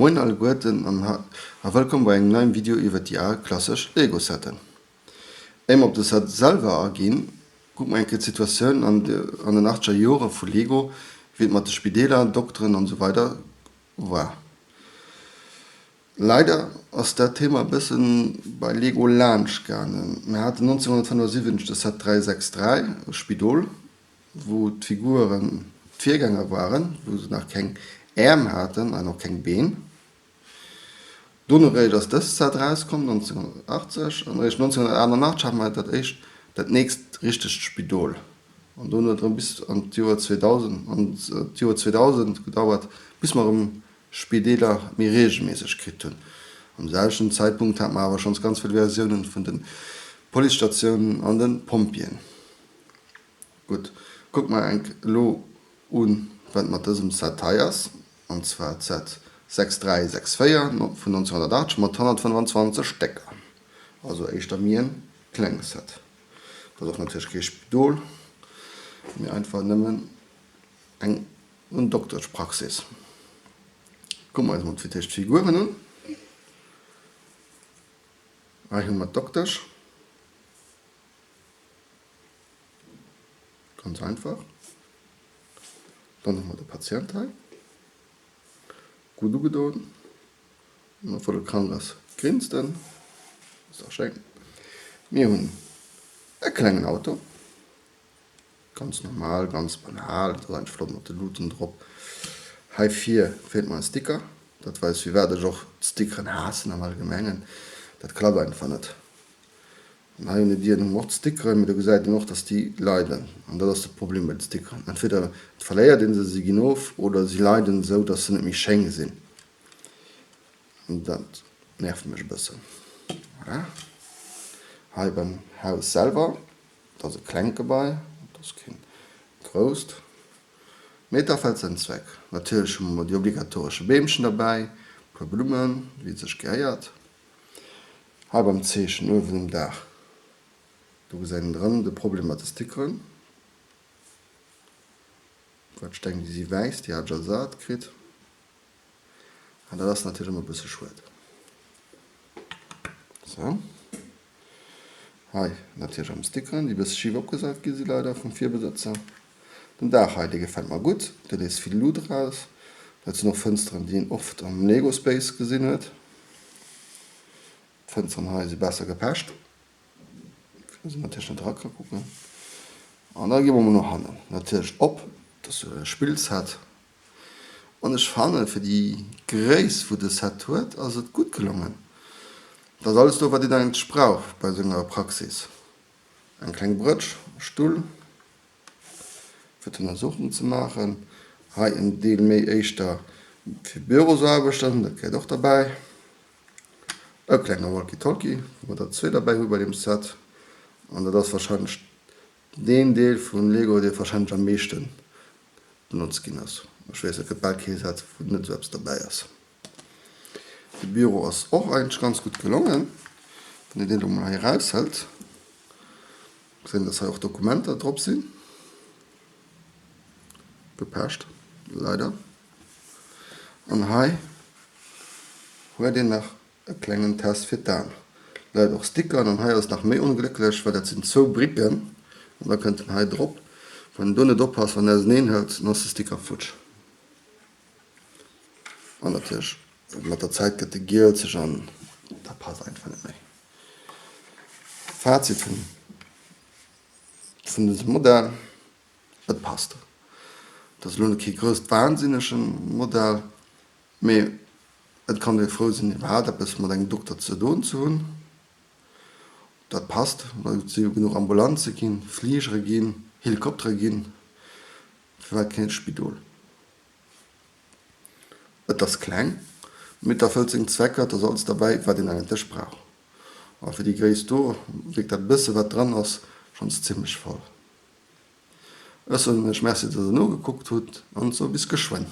Moien alleguerten an a wëllkomm bei engem neien Video iwwert déi al klassesch Lego Setten. Éier mer op de Set selwer aginn, kucke mer eng Kéier d'Situatioun an den achtzeger Jore vu Lego, wéi et mat de Spideeler, Dokteren an esou weider war. Leider ass dat Thema e bëssen bei Lego laanscht gaangen. Mir haten 1975 de Set 363, e Spidol, wou d'Figuren d'Virgänger waren, wou se nach keng Äerm haten an och keng Been. Dono eréischt ass dëst Set erauskomm, 1980, an eréischt 1988 hate mer dat éischt, dat nächst richtegt Spidol. An dono huet et erëm bis an d'Joer 2000, an d'Joer 2000 gedauert, bis mer erëm Spideeler méi reegelméisseg kritt hunn. Am selwechten Zäitpunkt hate mer awer schonns ganz vill Versiounen vun de Policestatiounen an de Pompjeeën. Gutt, kucke mer enk elo un, wat mat dësem Set hei ass, an zwar d'Set 6364 vun 1980 mat 125 Stécker, also éischter méi en klenge Set. Dat ass och natierlech kee Spidol, mee einfach nëmmen eng Dokteschpraxis. Kucke mer eis emol fir d'éischt d'Figuren un. Hei hu mer d'Doktesch. Ganz einfach. Dann hu mer de Patient hei. Gutt ugedoen. An obwuel e krank ass, grinst en. Ass dach schéin. Mir hunn e klengen Auto. Ganz normal, ganz banal. Dat ass eigentlech flott mat de Luuten drop. Hei vir feelt mer e Sticker. Dat weist, firwat ech och d'Stickeren haassen am Allgemengen. Dat klappt einfach net. An hei un de Dieren hu mer och d'Stickeren, mee do gesäit een och, dass déi leiden. An dat ass de Problem bei de Stickeren, Entweder et verléiert ee se, se ginn of, oder si leiden esou, dass se net méi schéin sinn. An dat nervt mech e bëssen. Voilà. Hei beim Haus selwer, dat ass e klengt Gebai, dat ass keen grousst, mee et erfëllt säin Zweck. Natierlech hu mer déi obligatoresche Beemchen derbäi, e puer Blummen, wéi et sech gehéiert. Hei beim Zeechen uewen um Daach, do gesäit een erëm de Problem mat de Stickeren. Well d'Steng déi si wäiss, déi hat ech ersat kritt. An dat ass natierlech ëmmer e bësse schued. Sou. Hei natierlech erëm Stickeren, déi e bësse schif opgesat gi si leider vum Virbesëtzer. Den Daach hei, dee gefält mer gutt, dee léisst vill Luut eraus. Dat sinn och Fënsteren, déi een oft am Lego Space gesinn huet. D'Fënsteren hei si besser gepecht, fir dass een natierlech net era ka kucken. An da gi mer mol no hannen natierlech op, dat ass jo e Spillset. An ech fannen, fir déi Gréisst wou de Set huet, ass et gutt gelongen. Et ass alles do wat een eigentlech brauch bei senger Praxis, eng kleng Brëtsch, e Stull, fir d'Ënnersuchung ze maachen. Hei en Deel méi éischter fir Bürosaarbechten, dat gehéiert och derbäi. E klenge Walkie-Talkie, wou mer der zwee derbäi hu bei deem Set. An dat ass warscheinlech deen Deel vum Lego, dee warscheinlech am meeschte benotzt ginn ass. Ech weess, et gëtt bal kee Set, wou net esou eppes derbäi ass. De Büro ass och eigentlech ganz gutt gelongen, wann een deen elo mol hei eraushëlt. Gesinn dass hei och Dokumenter drop sinn. Gepecht, leider. An hei huet een nach e klengen Test fir d'Aen. Leider och Stickeren. An hei ass et nach méi onglécklech, well dat sinn zwou Bricken an da kënnt en hei drop. Wann een do net oppasst, wann en auseneen hëlt, dann ass de Sticker futsch. An natierlech mat der Zäit gëtt e gielzeg an dat passt einfach net méi. Fazit vun vun dësem Modell, et passt. Et ass elo net kee grousst wahnsinnege Modell, mee et kann ee frou sinn iwwerhaapt eppes mat engem Dokter ze doen ze hunn. Dat passt, well et si jo genuch Ambulanze ginn, Fligere ginn, Helikoptere ginn, firwat keen Spidol? Et ass kleng, mee et erfëllt seng Zwecker, et ass alles derbäi, wat een eigentlech brauch. A fir déi Gréisst do wierkt dat bësse wat dran ass schonns zimmlech voll. Ech soen iech Merci, dass der nogekuckt hutt an soe bis geschwënn.